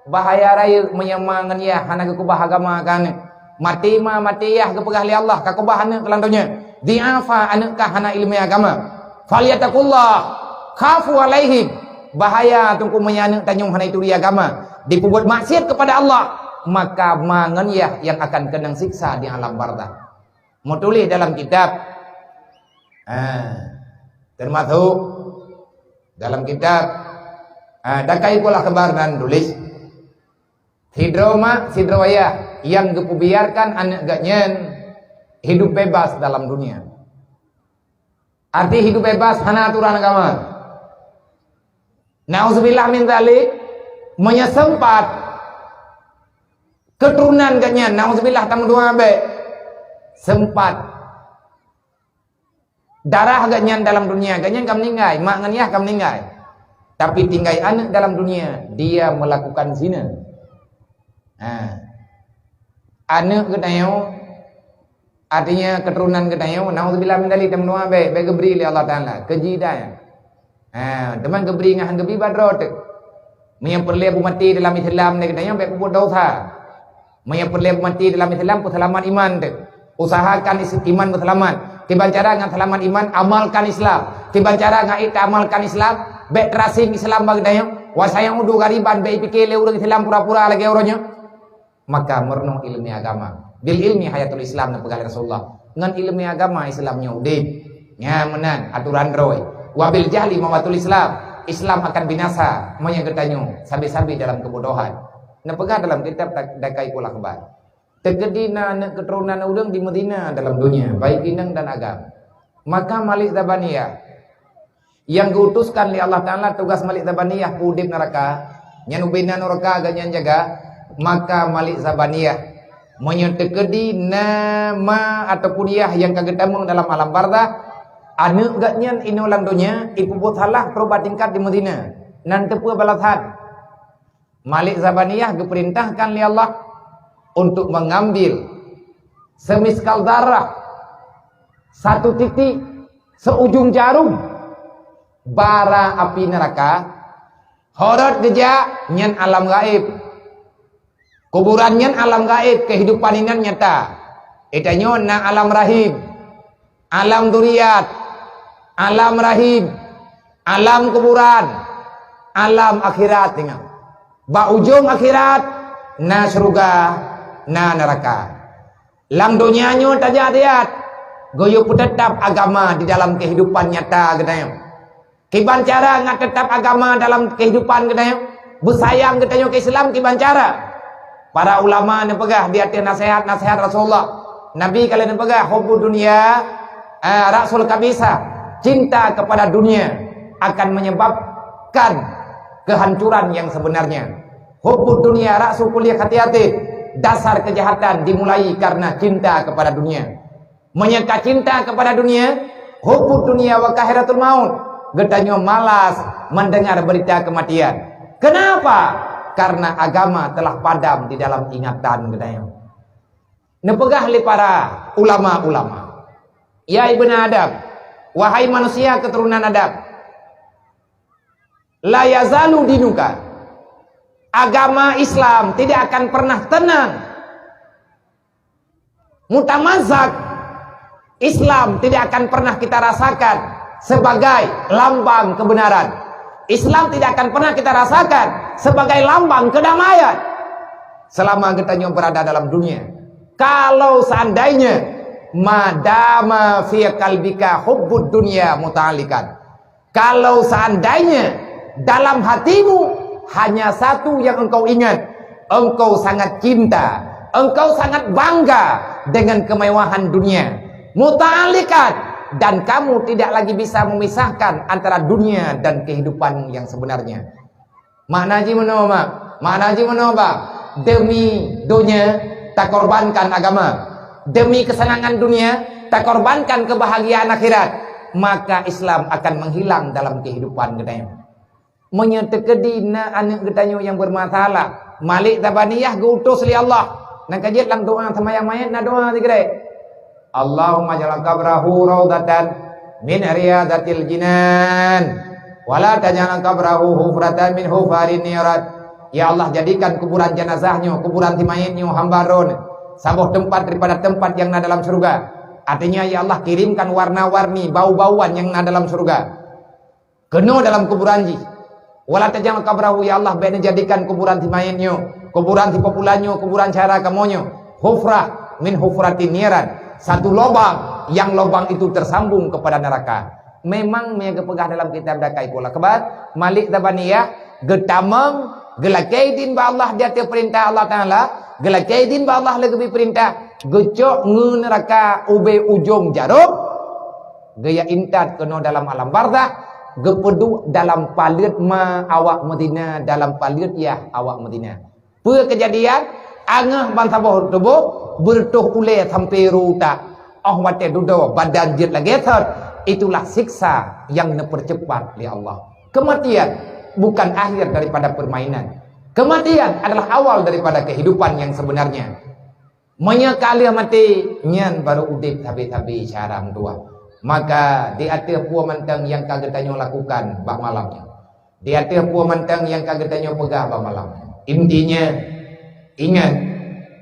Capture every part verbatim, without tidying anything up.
Bahaya rayeuk meunyoe ma ngon yah hana geukeubah agama keu aneuk. Maté ma, maté yah geupeugah lé Allah, ka keubah aneuk lam donya. Dhi'afa, aneuk ka hana ileumèe agama. Falyattaqullah, khafu alaihim. Bahaya teungku meunyoe aneuk tanyoe hana ituri agama, dipeubuet maksiat kepada Allah, maka ma ngon yah nyang akan keunong siksa di alam barzakh. Meutuléh dalam kitab, ah, teumasok dalam kitab, ah, Daqaiqul Akhbar nan tuléh, sidroe mak, sidroe ayah nyang geupeubiarkan aneuk geuh nyan hidup bebas dalam dunia. Arti hidup bebas hana aturan agama. Nauzubillah min dzalik, meunyoe seumpat keuturonan geuh nyan, nauzubillah tameudoa bèk, seumpat darah geuh nyan dalam dunia, geuh nyan ka meuninggai, mak ngon yah ka meuninggai. Tapi tinggai aneuk dalam dunia, dia melakukan zina. Ha. Aneuk geutanyoe, artinya keuturonan geutanyoe, nauzubillah min dzalik, tameudoa bèk, bèk geubri lé Allah Taala, keuji dai. Ha, teuma geubri ngon han geubri ba droe teuk. Meunyoe peureulèe beumaté dalam Islam lé geutanyoe, bèk peubuet dosa. Meunyoe peureulèe beumaté dalam Islam, peuseulamat iman teuk. Usahakan is-, iman beuseulamat. Kiban cara ngon seulamat iman, amalkan Islam. Kiban cara ngon it amalkan Islam, bèk terasing Islam bak geutanyoe. Wa sayaudu ghariban, bèk ipike lé ureueng Islam pura-pura lagèe uroe nyoe. Maka meurunoe ileumèe agama. Bil ilmi hayatul Islam, neupeugah lé Rasulullah. Ngon ileumèe agama Islam nyoe udép. Nyan meunan aturan droe. Wa bil jahli mawatul Islam. Islam akan binasa meunyoe geutanyoe sabe-sabe dalam keubodohan. Neupeugah dalam kitab Daqaiqul Akhbar. Teukeudi na aneuk keuturonan ureueng di Madinah dalam dunia, baik inong dan agam. Maka Malik Zabaniyah nyang geuutuskan lé Allah Taala tugaih Malik Zabaniyah peuudép neuraka, nyan ubena neuraka geuh nyan jaga, maka Malik Zabaniyah, meunyoe teukeudi na ma ataupun yah nyang ka geutamong dalam alam barzakh, aneuk geuh nyan inoe lam donya ipeubuet salah peurubat tingkat di Madinah, nan teupeue balasan. Malik Zabaniyah geupeurintahkan lé Allah untuk mengambil semiskal zarah, satu titik, seujung jarum, bara api neuraka. Horot geujak nyan alam gaéb. Kuburan nyan alam gaéb, kehidupan inan nyata. Geutanyoe na alam rahim, alam duriat, alam rahim, alam kuburan, alam akhirat. Ingat, bak ujong akhirat na syeuruga, na neuraka. Lam donya nyoe tajak-tajak, geuyue peuteutap agama di dalam kehidupan nyata geutanyoe. Kiban cara ngat teutap agama dalam kehidupan geutanyoe, beusayang geutanyoe keu Islam kiban cara. Para ulama neupeugah di ateueh nasehat-nasehat Rasulullah, Nabi ka lheueh neupeugah, "Hubbud dunya, ah, ra'sul khabithah." Cinta kepada dunia akan menyebabkan kehancuran yang sebenarnya. Hubbud dunya ra'su kulli khati'atin. Dasar kejahatan dimulai karena cinta kepada dunia. Meunyoe ka cinta kepada dunia, hubbud dunya wa karahiyatul maut, geutanyoe malas mendengar berita kematian. Kenapa? Karena agama telah padam di dalam ingatan geutanyoe. Neupeugah lé para ulama-ulama, "Ya ibna Adam, wahai manusia keturunan Adam, la yazalu dinuka." Agama Islam tidak akan pernah tenang. Mutamazak, Islam tidak akan pernah kita rasakan sebagai lambang kebenaran. Islam tidak akan pernah kita rasakan sebagai lambang kedamaian selama geutanyoe berada dalam dunia. Kalau seandainya madama fi qalbika hubbud dunya muta'alliqan, kalau seandainya dalam hatimu hanya satu yang engkau ingat, engkau sangat cinta, engkau sangat bangga dengan kemewahan dunia, muta'alliqan, dan kamu tidak lagi bisa memisahkan antara dunia dan kehidupanmu yang sebenarnya. Makna jih meunoe, mak. Makna jih meunoe, bang. Demi dunia, takorbankan agama. Demi kesenangan dunia, takorbankan kebahagiaan akhirat. Maka Islam akan menghilang dalam kehidupan geutanyoe. Meunyoe teukeudi na aneuk geutanyoe nyang bermasalah, Malik Zabaniyah geuutus lé Allah. Nyang ka jeuet lam doa seumayang manyét na doa sigrek. Allahumma ja'al qabrahu raudhatan min riyadhatil jinan, wa la taj'al qabrahu hufratan min hufarin niran. Ya Allah, jadikan kuburan jenazah nyoe, kuburan si mayét nyoe hamba Droe saboh teumpat daripada teumpat nyang na dalam syeuruga. Artinya, ya Allah, kirimkan warna-warni bau-bauan nyang na dalam syeuruga keunoe dalam kuburan jih. Wala taj'al qabrahu, ya Allah, bék neujadikan kuburan si mayét nyoe, kuburan si peupulan nyoe, kuburan syedara kamoe nyoe, hufrah min hufratin niran, satu lubang yang lubang itu tersambung kepada neraka. Memang meunyo geupeugah dalam kitab Daqaiqul Akhbar, Malik Zabaniyah geutamong, geulakée idin bak Allah di ateueh peurintah Allah Taala, geulakée idin bak Allah lé geubri peurintah, geucok ngon neuraka ubé ujong jarob, geujak intat keunoe dalam alam barzakh, geupeuduek dalam paleuet ma awak meuzina, dalam paleuet yah awak meuzina. Peue keujadian? Angoh ban saboh tuboh, beureutoh ulée sampoe rhot utak. Óh watée dudoe badan jeuet lagée thot, itulah siksa nyang neupeuceupat lé Allah. Keumatian bukan akhir daripada peurmainan. Keumatian adalah awal daripada keuhidupan nyang seubeunarnya. Meunyoe ka lheueh maté, nyan barô udeb sabe-sabe syedara meutuwah. Maka di ateueh peue mantong nyang ka geutanyoe lakukan bak malam nyoe, di ateueh peue mantong nyang ka geutanyoe peugah bak malam nyoe, intinya, ingat,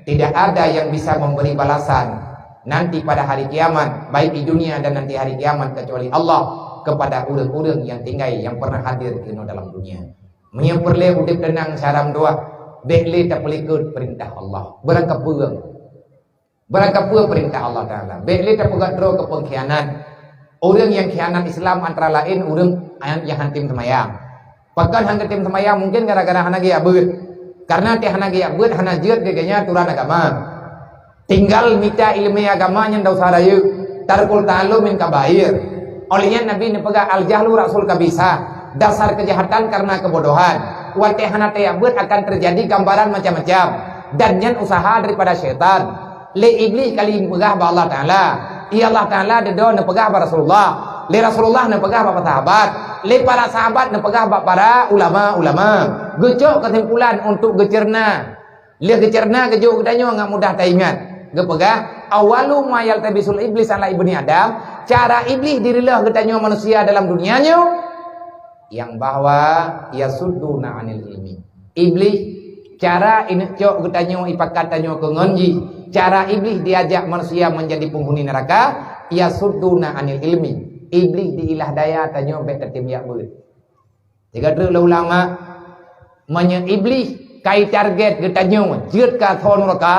tidak ada yang bisa memberi balasan nanti pada hari kiamat, baik di dunia dan nanti hari kiamat, kecuali Allah, kepada ureuëng-ureuëng nyang tinggai nyang pernah hadir keunoe dalam dunia. Meunyoe peureulée udeb teunang syedara meutuwah, bék lé tapeulikot peurintah Allah. Beurangkapeue, beurangkapeue peurintah Allah Taala. Bék lé tapeugah droe keu peungkhianat. Ureuëng nyang khianat Islam antara laén ureuëng nyang han tem seumayang. Pakon han tem seumayang? Mungken gara-gara hana geujak beuet. Karena teuh hana geujak beuet, hana jeuet keu geuhnyan aturan agama. Tinggal mita iéleumé agama nyan desya rayeuk, tarkul ta'allum min kabair. Óh lheueh nyan Nabi neupeugah, "Al-jahlu ra'sul khabithah," dasar keujahatan karena keubodohan. Watée hana tajak beuet akan teujadi gambaran macam-macam, dan nyan useuha daripada syaitan. Lé Iblih kali neupeugah bak Allah Taala, lé Allah Taala dudoe neupeugah bak Rasulullah, lé Rasulullah neupeugah bak para sahabat, lé para sahabat neupeugah bak para ulama-ulama. Geucok keusimpulan untuk geuceureunya. Lheueh geuceureunya geujok geutanyoe ngat mudah taingat. Geupeugah, "Awwalu ma yaltabisul iblis ala ibni Adam," cara Iblih direuleuh geutanyoe manusia dalam dunia nyoe, nyang bahwa yasudduna anil ilmi. Iblih, cara ineuk cok geutanyoe ipakat tanyoe keu ngon jih, cara Iblih diajak manusia menjadi penghuni neraka, yasudduna anil ilmi. Iblih diilah daya tanyoe bék tatem jak beuet. Sigoe treuk lé ulama, meunyoe Iblih ka itarget geutanyoe jeuet keu asoe nuraka,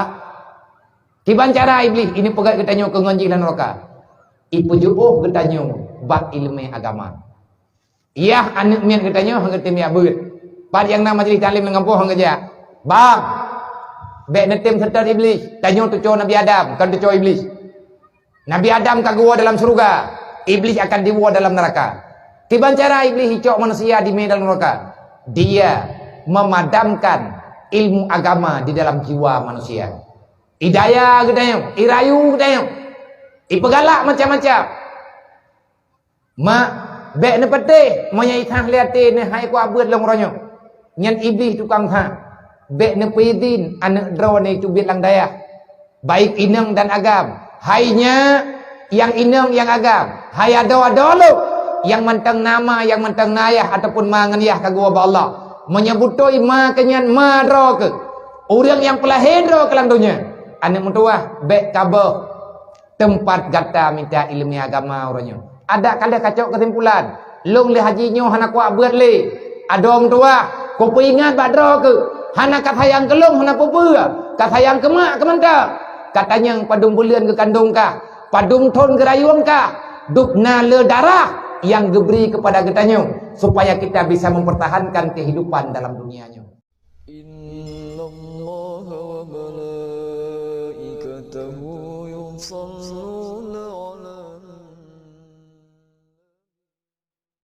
kiban cara Iblih ineuk peugét geutanyoe keu ngon jih lam nuraka? Ipeujiôh geutanyoe bak iéleumé agama. Yah aneuk miet geutanyoe han geutem jak beuet. Pat nyang na majelis taklim lam gampông han geujak. Bang, bék neutem seutôt Iblih, tanyoe teucok Nabi Adam, kon teucok Iblih. Nabi Adam ka geuwoe dalam syeuruga, Iblih akan diwoe dalam neuraka. Kiban cara Iblih icok manusia dimé dalam neuraka? Dia memadamkan ilmu agama di dalam jiwa manusia. Idaya geutanyoe, irayu geutanyoe, ipeugalak macam-macam. Mak, bék neupatéh, meunyoe itah lé até neuhai kuabeuet lôn uroe nyoe. Nyan Iblih tukang that. Bék neupeuidin aneuk droeneuh teubiet lam dayah, baik inong dan agam. Hai nyak, nyang inong nyang agam, hai adoe-adoe lôn, nyang mantong na ma, nyang mantong na yah ataupun ma ngon yah ka geuwoe bak Allah. Meunyoe beutôi ma keuh nyan ma droe keuh, ureuëng nyang peulahé droe keuh lam donya, aneuk meutuwah, bék kaboh teumpat gata mita iéleumé agama uroe nyoe. Adak ka lheueh kacok keusimpulan, lôn lé haji nyoe hana kuabeuet lé. Adoe meutuwah, kupeuingat bak droe keuh, hana kasayang keu lôn hana peue-peue, kasayang keu mak keuh mantong. Katanyong padum buleuen geukandong kah, padum thon geurayueng kah, dub na le darah nyang geubri keupada geutanyoe, supaya kita bisa mempertahankan kehidupan dalam dunia nyoe.